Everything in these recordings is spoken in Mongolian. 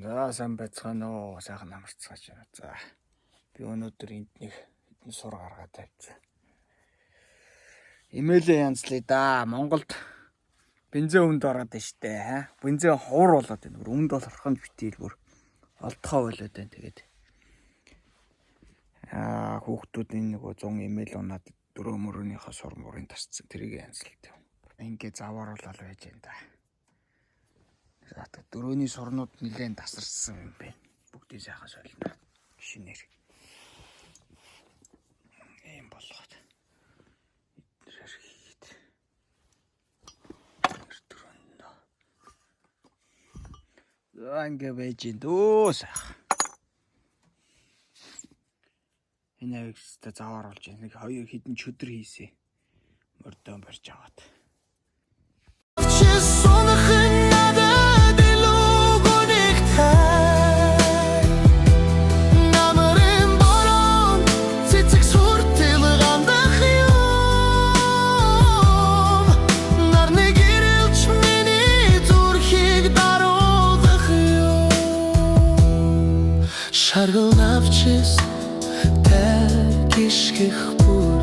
За, сайн байцгаана уу? Сайхан амарцгааж байна. За, би өнөөдөр энд нэг хэдэн сур гаргаад тавьчихсан. Имэйлээ янзлая да. Монголд бензин хүнд ороод байна штэ. Аа? Бензин ховор болоод байна. Бүр хүнд болох нь битийл бүр олдохоо болоод байна. Тэгээд хүүхдүүдийн нөгөө 100 имэйл унаад дөрөв мөрөнийхөө сур мөрийн тасцсан. Тэрийг янзлалт. Ингээ завааруулал байж байна да. За, дөрөөний сурнууд нэлээд тасарсан юм байна. Бүгдийг сайхан солино. Шинээр. Ийм болгоод. Эднэр хийгээд. Дөрөндөө. За, ингээ байж ин дөө сайхан. Энэ авигстай завааруулж байна. Нэг хоёр хідэн чөдөр хийсэ. Мордон барьж аваад. Чи сунах надад илүү гүнигтэй. Намрын борон цэцэг сүртэл гандах юм. Нарны гэрэлч миний зүрхийг даруулах юм. Шаргал навчис гიშгэх бүр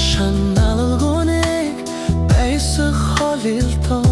шаналгуныг байсан холилдоо.